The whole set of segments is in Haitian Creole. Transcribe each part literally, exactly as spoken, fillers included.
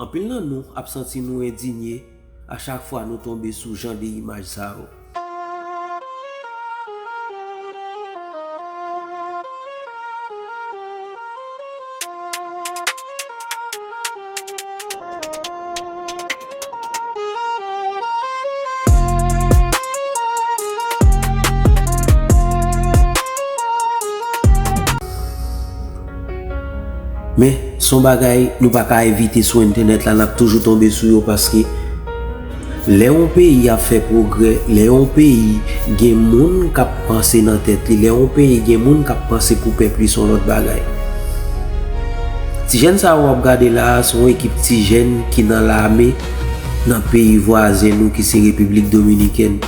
Anpil nan nou ap santi nou endinye a chak fwa nou tonbe sou jan de imaj sa yo. Men, se yon bagay nou pa ka evite sou entènèt la, n ap toujou tonbe sou yo, paske lè yon peyi ap fè pwogrè, lè yon peyi gen moun k ap panse nan tèt li, lè yon peyi gen moun k ap panse pou pèp li, se yon lòt bagay. Ti jèn sa yo w ap gade la a, se yon ekip ti jèn ki nan lame nan peyi vwazen nou ki se Repiblik Dominikèn.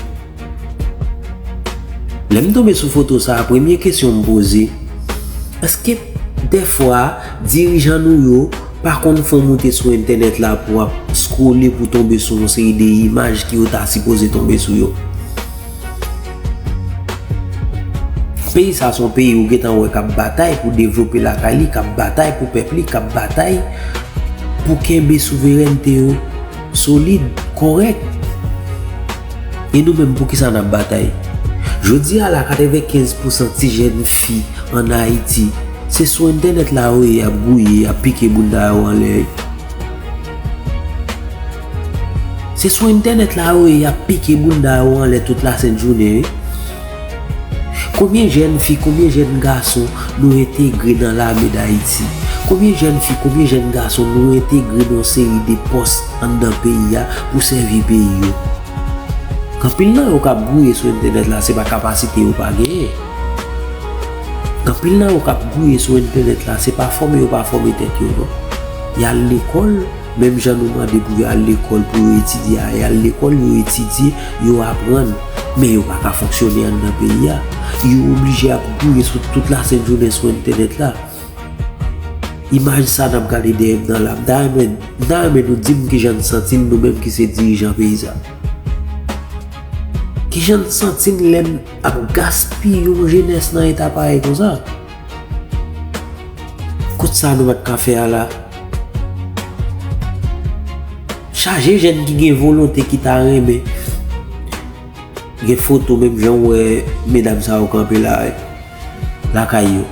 Lè m tonbe sou foto sa a, premye kesyon m poze, èske dèfwa dirijan nou yo pa konn fon moute sou entènèt la pou ap scrolle pou tonbe sou yon seri de imaj ki yo ta sipoze tonbe sou yo? Peyi sa se yon peyi ou gentan wè k ap batay pou devlope lakay li, k ap batay pou pèp li, k ap batay pou kenbe souverènte yo solid, kòrèk. E nou menm, poukisa n ap batay? Jodi a la, katrevenkenz pousan ti jèn fi ann Ayiti, se sou entènèt la yo ye, y ap gouye, y ap pike bounda yo anlè. Se sou entènèt la yo ye, y ap pike bounda yo anlè tout lasent jounen, wi. Konbyen jèn fi, konbyen jèn gason nou entegre nan lame Dayiti? Konbyen jèn fi, konbyen jèn gason nou entegre nan yon seri de pòs anndan peyi a pou sèvi peyi yo? Anpil nan yo k ap gouye sou entènèt la, se pa kapasite yo pa genyen. Anpil nan yo k ap gouye sou entènèt la, se pa fòme yo pa fòme tèt yo, non. Y al lekòl, menm jan nou mande pou yo al lekòl pou yo etidye a, y al lekòl, yo etidye, yo aprann, men yo pa ka fonksyone anndan peyi a. Yo oblije ap gouye sou tout lasent jounen sou entènèt la. Imaj sa n ap gade dèyè m nan la, m ta renmen, m ta renmen nou di m kijan n santi n, nou menm ki se dirijan peyi sa. Kijan n santi n lè n ap gaspiye yon jenès nan eta parèy konsa? Kot sa nou pa t ka fè a la? Chaje jèn ki gen volonte, ki ta renmen gen foto menm jan w wè medam sa yo kanpe la, lakay yo.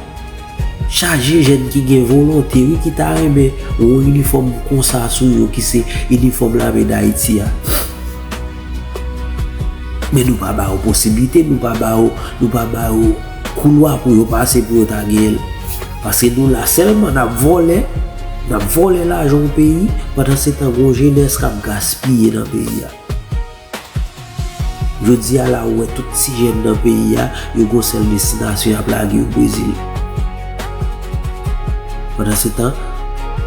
Chaje jèn ki gen volonte, wi, ki ta renmen yon inifòm konsa sou yo, ki se inifòm lame Dayiti a. Men nou pa ba yo posiblite, nou pa ba yo, nou pa ba yo koulwa pou yo pase, pou yo ta genyen l. Paske nou la sèlman n ap vòlè, n ap vòlè lajan yon peyi, pandan se tan gen yon jenès k ap gaspiye nan peyi a. Jodi a la, ou wè tout ti jèn nan peyi a, yo gon sèl destinasyon, y ap lage yo Brezil. Pandan se tan,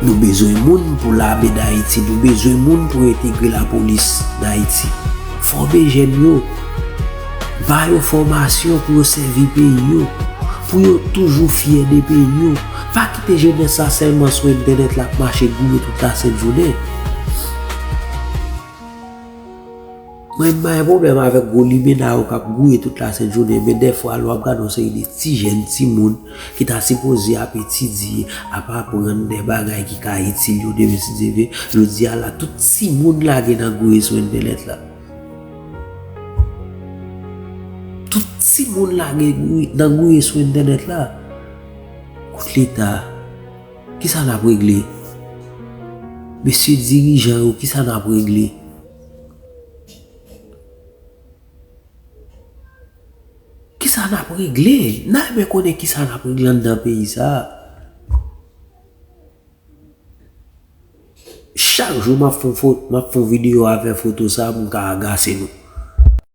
nou bezwen moun pou lame Dayiti, nou bezwen moun pou entegre lapolis Dayiti. Fòme jèn yo, ba yo fòmasyon pou yo sèvi peyi yo, pou yo toujou fyè de peyi yo. Pa kite jenès sa sèlman sou entènèt la ap mache gouye tout lasent jounen. Mwen, m pa gen pwoblèm avèk gwo limena yo k ap gouye tout lasent jounen, men dèfwa, lè w ap gade yon seri de ti jèn, timoun, ki ta sipoze ap etidye, ap aprann de bagay ki ka itil yo demen si Dye vle, jodi a la, tout timoun lage nan gouye sou entènèt la. Tout timoun lage gouye, nan gouye sou entènèt la. Kot Leta? Kisa n ap regle? Mesye dirijan yo, kisa n ap regle? Kisa n ap regle? N a renmen konnen kisa n ap regle anndan peyi sa a. Chak jou m ap fè yon fo-, m ap fè yon videyo avè foto sa a pou m ka agase nou.